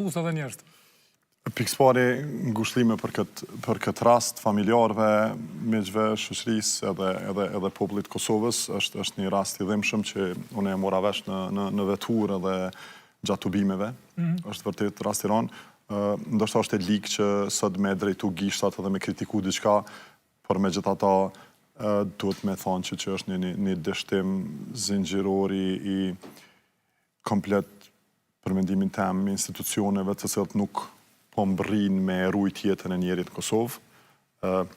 Këpucë edhe njerëzit. Pikësëpari ngushëllime për këtë për këtë rast familjarëve, miqve, shoqërisë edhe edhe edhe popullit të Kosovës. Është është një rast i dhimbshëm që unë e mora vesh në në në veturë edhe gjatë tubimeve. Mm -hmm. Është vërtet rast i rëndë. Ndoshta është e ligë që sot me drejtu gishtat edhe me kritiku diçka, por megjithatë duhet me thonë që që është një një, një dështim zinxhiror i, i komplet për mendimin tem institucioneve të cilat nuk po mbrrijnë me rujt jetën e njerit në Kosovë,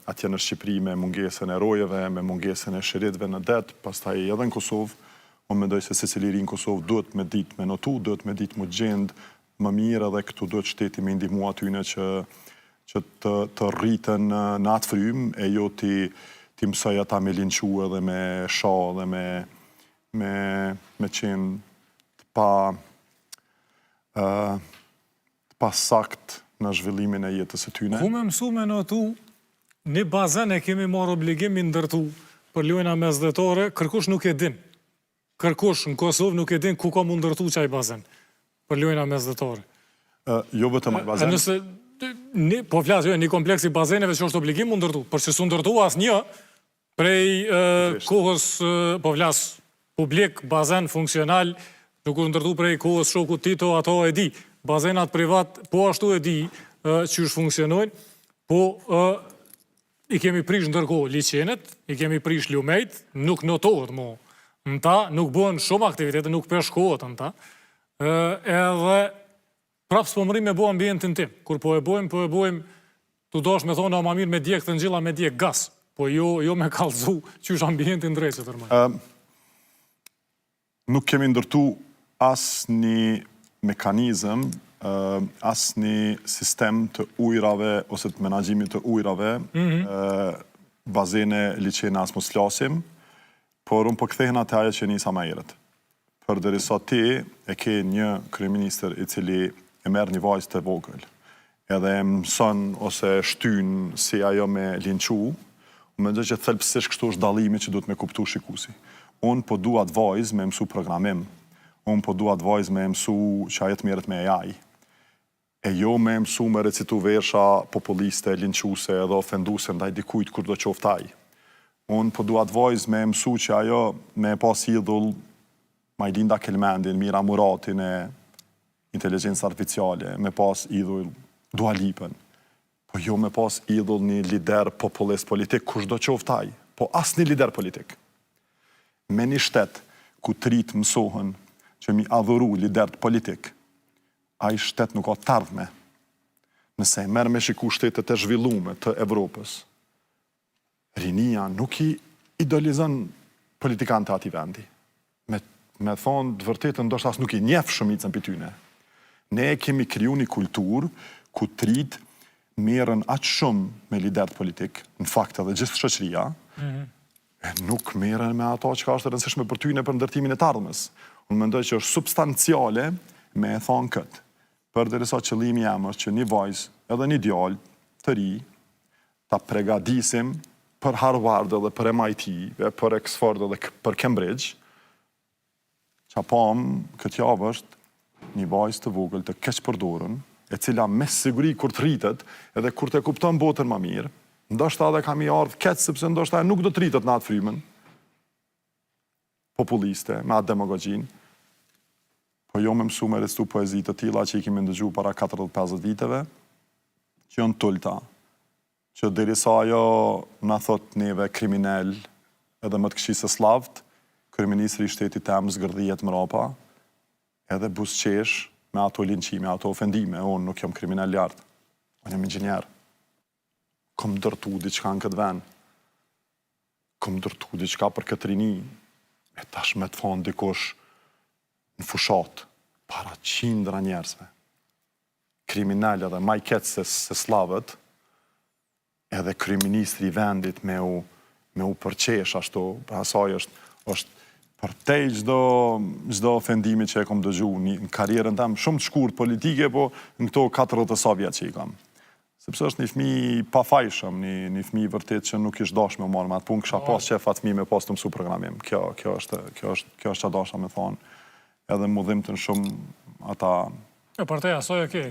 atje në Shqipëri me mungesën e rojeve, me mungesën e shiritëve në det, pastaj edhe në Kosovë, unë mendoj se secili i ri në Kosovë duhet me ditë me notu, duhet me ditë mu gjend më mirë edhe këtu duhet shteti me i ndihmu atyne që që të të rriten në, në atë frymë e jo t'i t'i mësoj ata me linçu edhe me sha edhe me me me qenë të pa ë të pasakt në zhvillimin e jetës së tyne. Ku me mësu me notu, një bazen e kemi marrë obligim mi ndërtu për lojna mesdhetore, kërkush nuk e din. Kërkush në Kosovë nuk e din ku ka mu ndërtu qaj bazen për lojna mesdhetore. Ë, jo vetëm ai bazen. Nëse një, po flas, jo, një kompleks i bazeneve që është obligim mu ndërtu, por që s'u ndërtu asnjë, Prej kohës, po flas, publik, bazen funksional, nuk u ndërtu prej kohës shokut Tito, ato e di. Bazenat privat, po ashtu e di qysh funksionojnë, po i kemi prish ndërkohë liqenet, i kemi prish lumejt, nuk notohet mo në ta, nuk bëhen shumë aktivitete, nuk peshkohet në ta, edhe Prapë s'po mrrijmë me bo ambientin tim. Kur po e bojmë, po e bojmë tu dasht me thonë, a ma mirë me djeg thëngjilla me djeg gaz, po jo jo me kallzu qysh ambienti ndreqet Ermal. Ë nuk kemi ndërtu asnjë mekanizëm, asnjë sistem të ujrave ose të menaxhimit të ujrave, mm -hmm. bazene, liqene as mos flasim, por unë po kthehna te ajo që nisa ma herët. Përderisa ti e ke një kryeministër i cili e merr një vajzë të vogël edhe e mëson ose e shtyn si ajo me linçu, unë mendoj që thelbësisht kështu është dallimi që duhet me kuptu shikuesi. Unë po du atë vajzë me mësu programim, unë po du atë vajzë me mësu që ajo të merret me AI. E jo me e mësu me recitu versha populiste, linçuse edhe ofenduse ndaj dikujt kushdo qoftë ai. Unë po du atë vajzë me e mësu që ajo me e pas idhull Majlinda Kelmendin, Mira Muratin e inteligjencës artificiale, me pas idhull Dua Lipën. Po jo me pas idhull një lider populist politik, kushdo qoftë ai, po asnjë lider politik. Me një shtet ku të ritë mësohen që mi adhuru liderët politik, Ai shtet nuk ka t'ardhme. Nëse e merr me shiku shtetet e zhvillume të Evropës, rinia nuk i idolizon politikanët e atij vendi. Me me thonë të vërtetën ndoshta as nuk i njeh shumicën prej tyne. Ne e kemi kriju një kulturë ku të ritë merren aq shumë me liderët politik, në fakt edhe gjithë shoqëria, mm -hmm. E nuk merren me ato çka është e rëndësishme për tyne për ndërtimin e të ardhmes. Unë mendoj që është substanciale me e thonë këtë. Përderisa qëllimi jem është që një vajzë edhe një djalë të ri ta pregadisim për Harvard edhe për MIT, e për Oxford edhe për Cambridge, Ça pamë këtë javë është një vajzë të vogël të keqpërdorun, e cila me siguri kur të rritet edhe kur të kupton botën ma mirë, ndoshta edhe ka mi ardhë keq sepse ndoshta nuk do të rritet në atë frymën populiste, me atë demagogjinë, po jo me mësu me recitu poezi të tilla që i kemi ndëgju para 40-50 viteve, që janë t'ulta, që derisa ajo na thotë neve kriminel edhe më të këqij se sllavët, kryeministri i shtetit tem zgërdhihet mrapa edhe buzëqesh me ato linçime, ato ofendime, unë nuk jam kriminel lart, unë jam inxhinier. Kom ndërtu diçka në këtë vend. Kom ndërtu diçka për këtë rini. E tash me të thonë dikush në fushatë para qindra njerëzve. kriminal edhe ma i keq se se sllavët, edhe kryeministri i vendit me u me u përqesh ashtu, pra asaj është është përtej çdo çdo ofendimi që e kom dëgju në në karrierën tem shumë të shkurt politike, po në këto 40 e sa vjet që i kam. Sepse është një fëmijë i pafajshëm, një një fëmijë vërtet që nuk ish dashur me u marrë me atë punë, kisha pas qef atë fëmijë me pas të mësu programim. Kjo kjo është kjo është kjo është çka dasha me thonë. Edhe m'u dhimtën shumë ata. E, përtej asaj, okej.